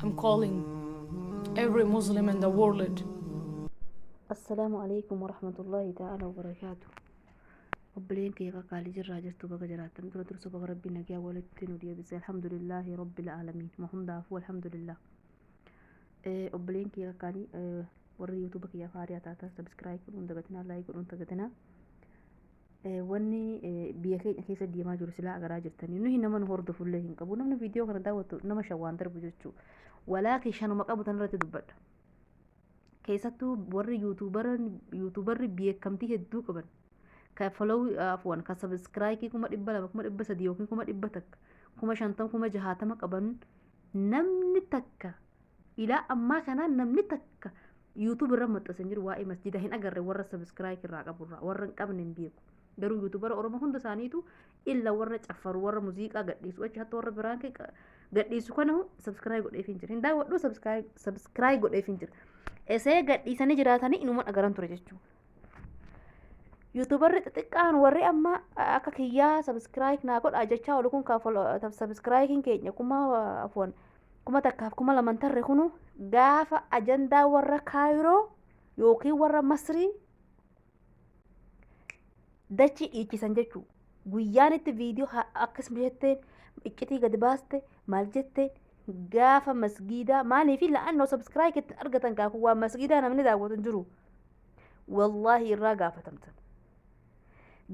I'm calling every Muslim in the world. Assalaamu alaikum warahmatullaahi ta'ala wabarakaatu. Obboleen kee qaqaalii jirraa jirtu, baga jiraattan. Dura dursa baga Rabbii nagaa walitti nu deebise. Alhamdulillaahi rabbil aalamiin. Ma hundaafuu alhamdulillah. Obboleen kee qaqaalii, warri YouTube kiyyaaf haariyaa taatan, subscribe godhuun dagatinaa, like godhuun dagatinaa. Wanni biyya keenya keessa deemaa jiru silaa agaraa jirtanii, nuyi nama nu hordofullee hin qabu. Namni viidiyoo kana daawwatu nama shan waan darbu jechuu. Walaakii shanuma qabu tanarratti dubbadha. Keessattuu warri YouTuberri beekamtii hedduu qaban, ka follow, afwan, ka subscribe 200,000, 300,000 yookiin 100,000, 50,000, 60,000 qaban, namni takka ilaa ammaa kanaa namni takka YouTube irra maxxansan jiru waa'ee masjida hin agarre. Warra subscribe irraa qaburraa, warra hin qabne hin beeku. Garuu YouTubera Oromoo hunda isaaniitu illa warra caffaru, warra muuziqaa gadhiisu, achi hatta warra biraan gadhiisu kana subscribe godheef hin jira, hin daawwadhu, subscribe godheef hin jira. Esee gadhiisanii jiraatanii inuma agaran ture jechuudha. YouTuberri xixiqqaan warri amma akka kiyyaa subscribe naa godhaa jechaa oolu kun, subscribeiin keenya kuma, afwan, 1,000f 2,000 tarre kunu, gaafa ajandaa warra Kaayiroo yookiin warra Masrii dachii dhiichisan jechuudha. Guyyaan itti viidiyoo akkasuma jetteen iccitii gadi baaste maal jetteen gaafa masgiidaa maaliif la'annoo subscribe itti argatan kaakuu waan masgiidaa namni daawwatu hin jiru. Wallaahi irraa gaafatamtan.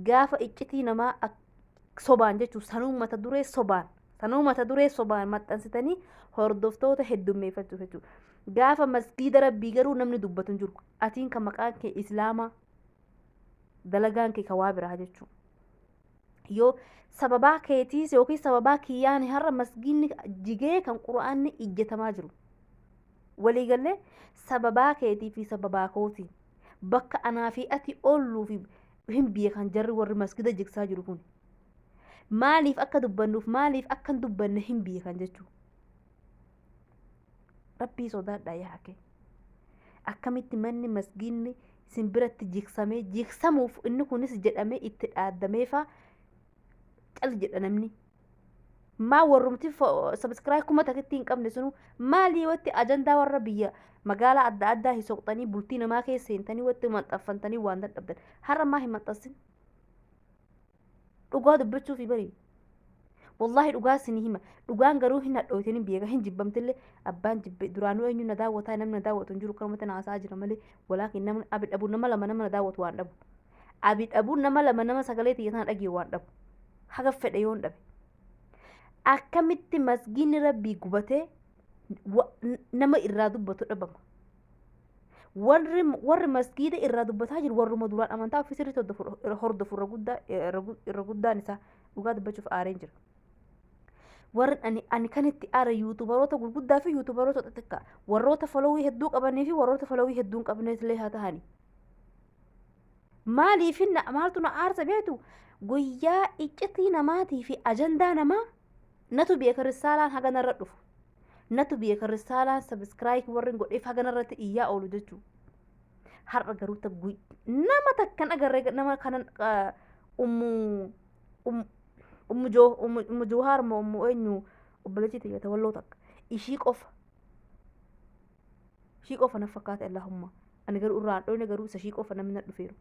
Gaafa iccitii namaa sobaan jechuun sanuu mata duree sobaan maxxansitanii hordoftoota heddummeeffachuu jechuudha. Gaafa masgiida Rabbii garuu namni dubbatu hin jiru. Atiin kan maqaan kee Islaamaa, dalagaan kee ka waa biraa jechuudha. Yoo sababaa keetiis yookiin sababaa kiyyaan har'a masgiidni jigee kan Qura'aanni ijjatamaa jiru. Waliigallee sababaa keetii fi sababaa kootii bakka anaa fi ati olluu fi hin beekan jarri warri masgida jigsaa jiru kun. Maaliif akka dubbannuuf, maaliif akka hin dubbanne hin beekan jechuudha. Rabbii sodaadhaa yaake. Akkamitti manni masgiidni isin biratti jigsamee, jigsamuuf inni kunis jedhamee itti dhaaddamee faa cal jedha namni? Maa warrumti subscribe 1000tti hin qabne sunu maalii watti ajandaa warra biyya magaalaa adda addaa hin soqxanii, bultii namaa keessa seentanii watti maxxanfantanii waan dadhabdan har'a maa hin maxxansin? Dhugaa dubbachuufi barii. Wallaahi dhugaa isinii hima. Dhugaan garuu hin hadhooytin, hin beeka, hin jibbamtillee. Abbaan jibbe duraanuu eenyu na daawwataa? Namni na daawwatu hin jiru, kanumatti na haasaa jira malee. Walaakin namni abi dhabu nama lama nama na daawwatu waan dhabu. Abi dhabu nama lama nama sagalee xiyya tana dhagee waan dhabu. Haga fedhe yoon dhabe. Akkamitti masgiinni Rabbii gubatee nama irraa dubbatu dhabama? Warri masgiida irraa dubbataa jiru warruma duraan amantaa ofii sirriitti hordofu irra guddaan isaa. Dhugaa dubbachuuf aareen jira. Warri ani kan itti aare YouTuberoota gurguddaa fi YouTuberoota xixiqqaa, warroota followii hedduu qabanii fi warroota followii hedduu hin qabnes illee haa ta'ani. Maaliif maaltu na aarsa beektu? Guyyaa iccitii namaatii fi ajandaa namaa natu beeka, risaalaan haganarra dhufu. Natu beeka, risaalaan subscribe warri godheef haganarratti iyyaa oolu jechuudha. Har'a garuu nama takkan agarree, nama kanan ummu Joohaar moo ummu eenyu, obboleettii tiyya walloo takka, ishii qofa na fakkaata. Allahumma ani garuu irraa hin dhoyne, garuu isa ishii qofa namni na dhufeeru.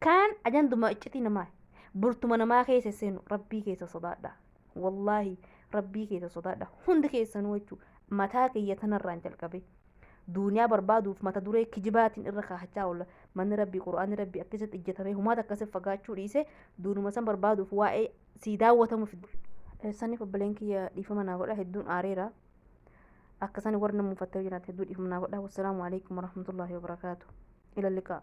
Kaan ajanduma iccitii namaa bultuma namaa keessa seenu. Rabbii keessa sodaadha. Wallaahi Rabbii keessa sodaadha. Hundi keessanuu jechuudha, mataa kiyya tanarraan jalqabe. Duuniyaa barbaaduuf mata duree kijibaatiin irra kaahachaa oolla. Manni Rabbii, Qura'aanni Rabbii akkasitti ijjatamee humaata akkasitti fagaachuu dhiise, duunuma san barbaaduuf waa'ee sii daawwatamuuf. Saniif obboleen kiyya, dhiifama naa godha, hedduun aareera. Akka sani warri nama mufattee jiraate hedduu dhiifama naa godha. Wassalaamu alaikum warahmatullaahi wabarakaatu. Ila liqaa.